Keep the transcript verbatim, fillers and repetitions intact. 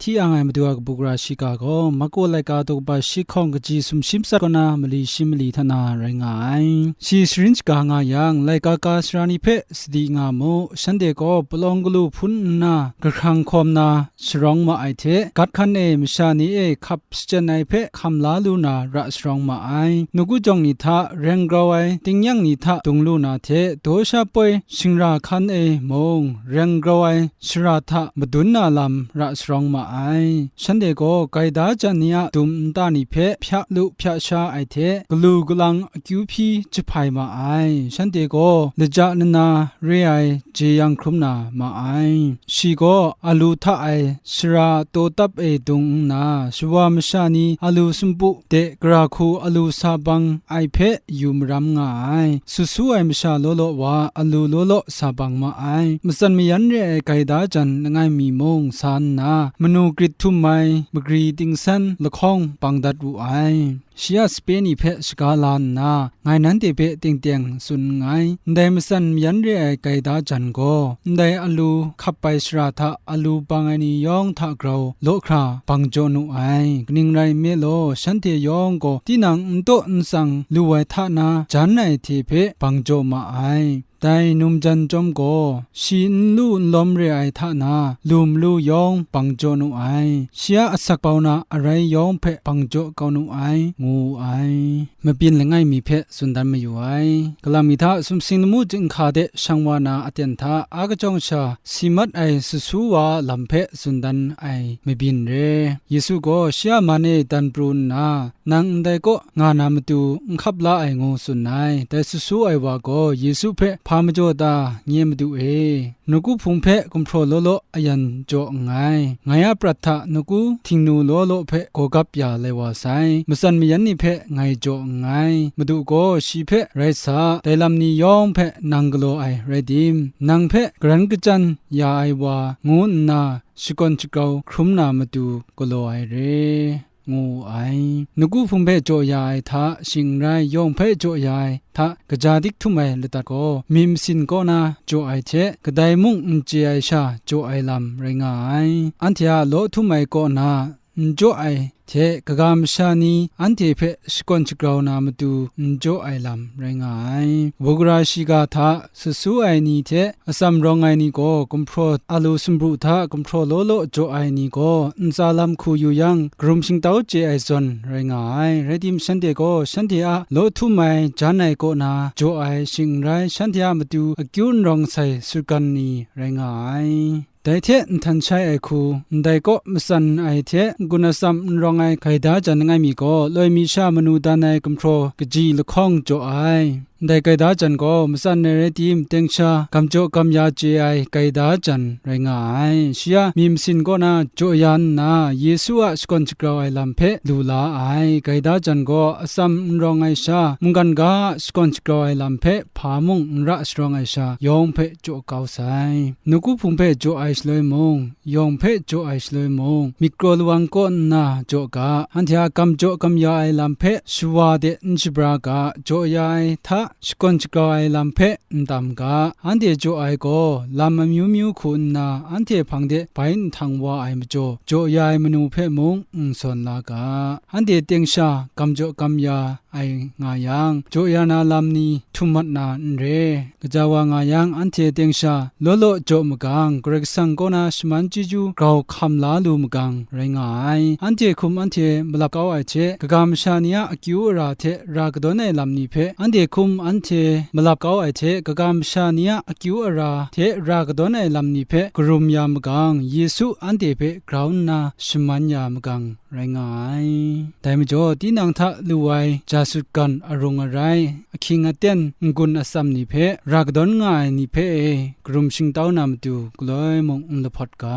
hti ang ai Madu a kabu gara shiga gaw, Marko laika daw kaba shi hkawng kaji sumshi matsat kaw na mali shi mali hta na rai nga ai. Shi sharin shaga nga yang, laika ka sara ni hpe sadi nga mu, shanhte gaw palawng galu hpun nna, kahkrang hkawm na sharawng ma ai hte, gat hkan e masha ni e hkap shachyen ai hpe hkam la lu na ra sharawng ma ai. Nawku jawng ni hta reng grau ai tingnyang ni hta dung lu na hte, daw sha poi shingra hkan e mung reng grau ai shara hta madun na lam ra sharawng ma ai. Shanhte gaw gaida jan ni a dum nta ni hpe hpya lu hpya sha ai hte, galu galang akyu hpyi jahpai ma ai. Shanhte gaw laja nana re ai jeyang hkrum na ma ai. Shi gaw alu hta ai shara taw tap e dung nna, shawa masha ni alu sumpu de gara hku alu sa bang ai hpe yu maram nga ai. Susu ai masha law law wa alu law law sa bang ma ai. Matsan mayan re ai gaida jan langai mi mung sa nna, manu grit htum ai magri tingsan lahkawng bang dat wu ai. Shi a sape ni hpe shaga la nna, ngai nanhte hpe teng teng tsun nngai, ndai matsan mayan re ai gaida jan gaw, ndai alu hkap ai shara hta alu bang ai ni yawng hta grau law hkra bang jaw nu ai. Kaning rai nme law, shanhte yawng gaw tinang n taw n tsang lu ai hta na jan ai hte hpe bang jaw ma ai. Dai num jan chyawm gaw, shi n lu n lawm re ai hta na, lu malu yawng bang jaw nu ai, shi a asak bau na arai yawng hpe bang jaw kau nu ai, ngu wu ai. Mabyin langai mi hpe tsun dan mayu ai. Galam mi hta sumsing lamu jinghka de shang wa na aten hta a kajawng sha si mat ai susu wa a lam hpe tsun dan ai mabyin re. Yesu gaw shi a man e dan pru nna, nang ndai kaw nga na matu n hkap la ai ngu tsun ai. Dai susu ai wa gaw Yesu hpe, "Hpa majaw ta, nye Madu e? Nawku hpung hpe gumhpraw law law ayan jaw nngai. Ngai a prat hta nawku htingnu law law hpe gawgap ya lai wa sai. Matsan mayan ni hpe ngai jaw nngai. Madu gaw shi hpe rai sa, dai lam ni yawng hpe nang galaw ai rai tim? Nang hpe garan kachyan ya ai wa ngu nna shakawn shagrau hkrum na matu galaw ai re," ngu wu ai. Nawku hpung hpe jaw ya ai hta shing n rai, yawng hpe jaw ya ai hta kaja dik htum ai ladat gaw, myit masin kaw na jaw ai hte, kadai mung n chye ai sha jaw ai lam rai nga ai. Anhte a law htum ai kaw na n jaw ai hte, kaga masha ni anhte hpe shakawn shagrau na matu n jaw ai lam rai nga ai. Bugara shiga hta susu ai ni hte atsam rawng ai ni gaw gumhpraw, alu sumru hta gumhpraw law law jaw ai ni gaw ntsa lam hku yu yang, karum shingtau chye ai zawn rai nga ai. Rai tim, shanhte gaw shanhte a law htum ai, jan ai kaw na jaw ai shing n rai, shanhte a matu akyu n rawng sai sutgan ni rai nga ai. Dai hte nhtan shai ai hku, ndai kaw matsan ai hte n-gun atsam n rawng ai gaida jan langai mi gaw, loi mi sha manu dan ai gumhpraw kaji lahkawng jaw ai. Ndai gaida jan gaw matsan ai rai tim, teng sha gam jaw gam ya chye ai gaida jan rai nga ai. Shi a myit masin kaw na jaw ya nna, Yesu a shakawn shagrau ai lam hpe lu la ai. Gaida jan gaw atsam n rawng ai sha, mungkan ga a shakawn shagrau ai lam hpe hpa mung n ra sharawng ai sha, yawng hpe jaw kau sai. Nawku hpung hpe jaw ai shaloi mung, yawng hpe jaw ai shaloi mung, myit kraw lawang kaw nna jaw ga, anhte a gam jaw gam ya ai lam hpe shawa de n shabra ga, jaw ya ai hta shakawn shagrau ai lam hpe n tam ga, anhte jaw ai gaw lam amyu myu hku nna anhte hpang de bai nhtang wa ai majaw, jaw ya ai manu hpe mung n sawn la ga, anhte teng sha gam jaw gam ya ai nga yang, jaw ya na lam ni htum mat na n re. Gaja wa nga yang, anhte teng sha law law jaw magang, Karai Kasang kaw na shaman chyeju grau hkam la lu magang rai nga ai. Anhte hkum anhte malap kau ai hte, kaga masha ni a akyu ara hte ra kadawn ai lam ni hpe, anhte hkum anhte malap kau ai hte, kaga masha ni a akyu ara hte ra kadawn ai lam ni hpe karum ya magang, Yesu anhte hpe grau nna shaman ya magang rai nga ai. Dai majaw, tinang hta lu ai ja sutgan arung arai, ahkying aten n-gun atsam ni hpe, ra kadawn nga ai ni hpe e, karum shingtau na matu galoi mung n lahpawt ga.